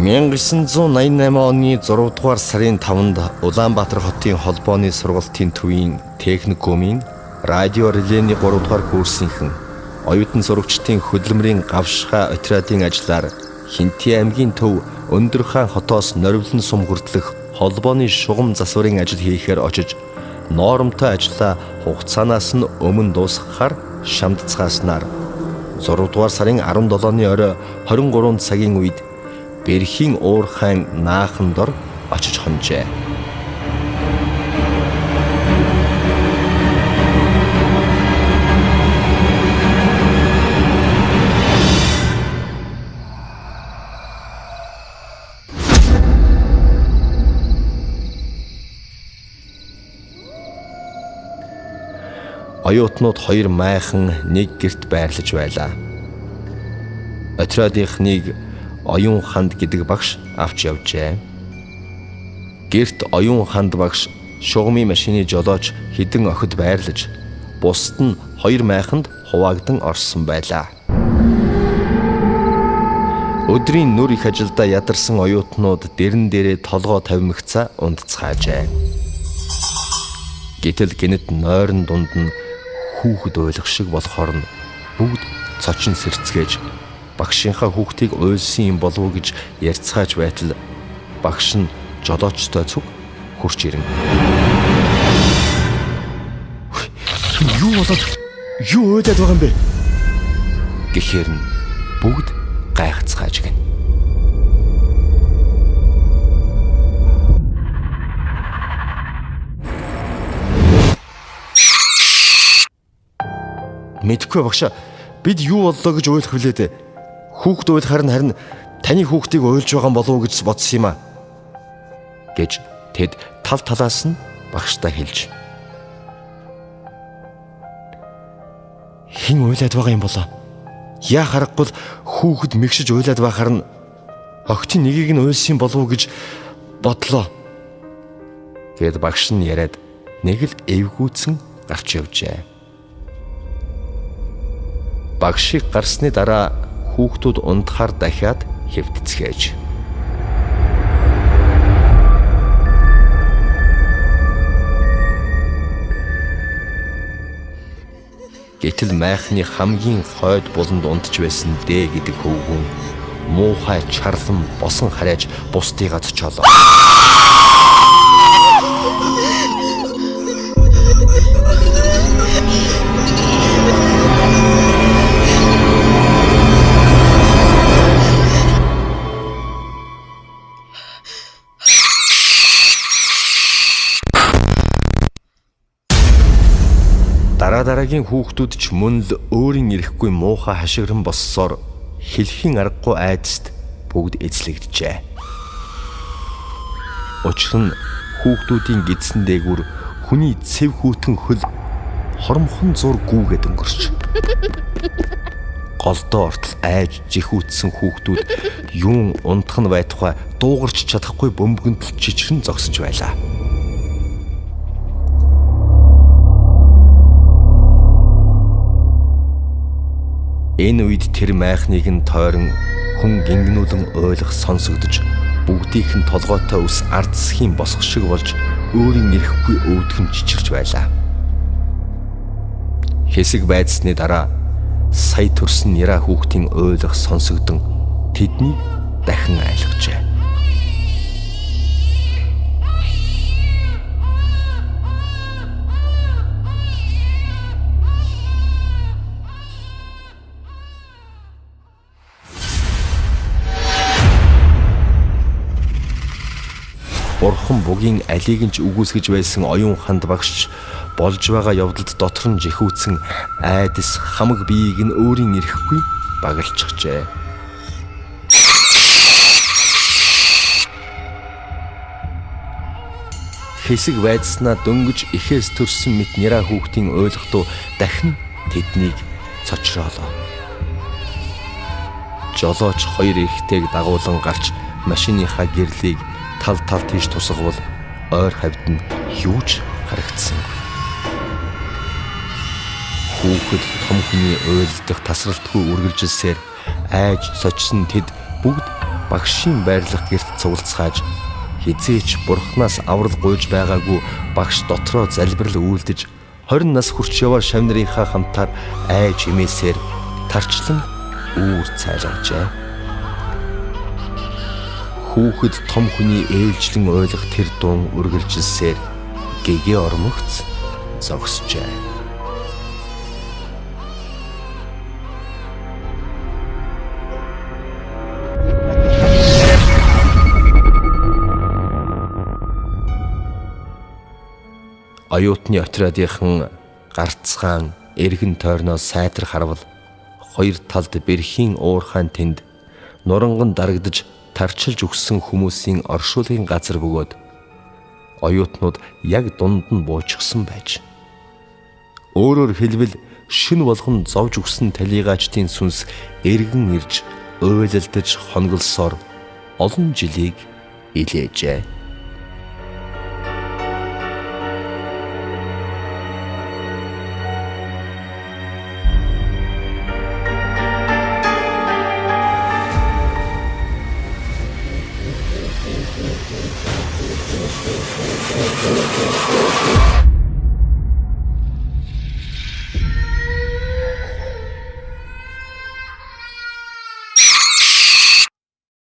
1988 оны 6 дугаар сарын 5-нд Улаанбаатар хотын холбооны сургалтын төвийн техникумын радио релений 3 дугаар курсынхэн оюутан сурагчдын хөдөлмөрийн гавшгаа отрядын ажлаар Хинти аймгийн төв Өндөрхаан хотоос Норивлон сум хүртэлх холбооны шугам засварын ажил хийхээр очиж ноормтой ажлаа хугацаанаас нь өмнө дуусгахаар шамдцгааснаар 6 дугаар сарын 17-ны орой 23 цагийн үед Бэрхийн уурхайн наахан дор очиж хонжээ. Оюутнууд хоёр майхан нэг герт байрлаж байлаа. Отрядынхныг Оюун ханд гэдэг багш авч явжээ. Герт Оюун ханд багш шугамын машины жолооч хэдэн охид байрлаж, бусад нь хоёр майханд хуваагдан орсон байлаа. Өдрийн нүр их ажилдаа ядарсан оюутнууд дэрэн дээрээ толгой тавимгцаа унтцгаажээ. Гэтэл гэнэт нойрон дунд нь хүүхэд уйлах шиг болохоор нь бүгд цочин сэрцгээж багшийнхаа хүүхдийг уйлсан юм болов уу гэж ярьцгааж байтал багш нь жолоочтой цуг хурч ирнэ. Юу болоод юу уйлаад байгаа юм бэ? Гэхээр нь бүгд гайхацгааж гэнэ. Мэдхгүй багшаа, бид юу боллоо гэж уйлах вүлээ дээ. Хүүхд уйлахаар нь харин таны хүүхдийг уйлж байгаа юм болов уу гэж бодсон юм а гэж тэд тал талаас нь багштай хэлж. Хэн уйлаад байгаа юм болоо? Яа харахгүй л хүүхэд мэгшиж уйлаад байхаар нь охидын нэгийг нь уйлсан болов уу гэж бодлоо. Тэгэд багш нь яриад нэг л эвгүүцэн гарч явжээ. Багшийг гарсны дараа хүүхдүүд унтахаар дахиад хэвтцгээж. Гэтэл майхны хамгийн хойд буланд унтж байсан Дэ гэдэг хөвгүүн муухай чарлан босон харайж бусдыгаа цочоолоо. Дараа дараагийн хүүхдүүд ч мөн л өөрийн ирэхгүй муухай хашгиран боссоор хэлхийн аргагүй айдаст бүгд эзлэгджээ. Учир нь хүүхдүүдийн гидсэн дээгүүр хүний цэв хүүтэн хөл хоромхон зур гүгээд өнгөрч. Голдоо ортол айж жихүүтсэн хүүхдүүд юун унтах нь байтугай дуугарч чадахгүй бөмбөгөнд л чичрэн зогсож байлаа. Энэ үед тэр майхныг нь тойрон хүн гингнүүлэн ойлгох сонсогдож бүгдийнх нь толгойтой ус ард засхийн босго шиг болж өөрийн ирэхгүй өвдгөн чичирч байлаа. Хэсэг байцсны дараа сая төрсөн нэраа хүүхдийн ойлгох сонсогдон тэднийг дахин айлгажээ. Бурхан бугийн алийг нь ч үгүйсгэж байсан оюун ханд багш болж байгаа явдалд дотор нь жихүүцэн айдас хамаг биеийг нь өөрийн ирэхгүй багалчихжээ. Хэсэг байцснаа дөнгөж ихээс төрсөн мэт нэраа хүүхдийн ойлгохдоо дахин тэднийг цочроолоо. Жолооч хоёр эрэгтэйг дагуулan гарч машиныхаа гэрлийг тал тал тийш тусгавал ойр хавьд нь юу ч харагдсангүй. Хүүхэд том хүний уйлдах тасралтгүй үргэлжилсээр айж сочсон тэд бүгд багшийн байрлах гэрт цуглацгааж хизээч бурхнаас аврал гуйж байгаагүй багш дотроо залбирал үйлдэж 20 нас хүрч яваа шавь нарынхаа хамтаар айж имээсээр тарчлан үүр цайлгажээ. Хүүхэд том хүний ээлжлэн ойлгох тэр дуун үргэлжилсээр гэгээ ормогц зогсжээ. Оюутны отрядынхан гарцгаан эргэн тойрноо сайтар харвал хоёр талд бэрхийн уурхайн тэнд нуранган дарагдаж тарчилж өгсөн хүмүүсийн оршуулгын газар бөгөөд оюутнууд яг дунд нь буучихсан байж. Өөрөөр хэлбэл шин болгон зовж өгсөн талийгаачдын сүнс эргэн ирж уйлалдаж хонголсоор олон жилийг илээжээ.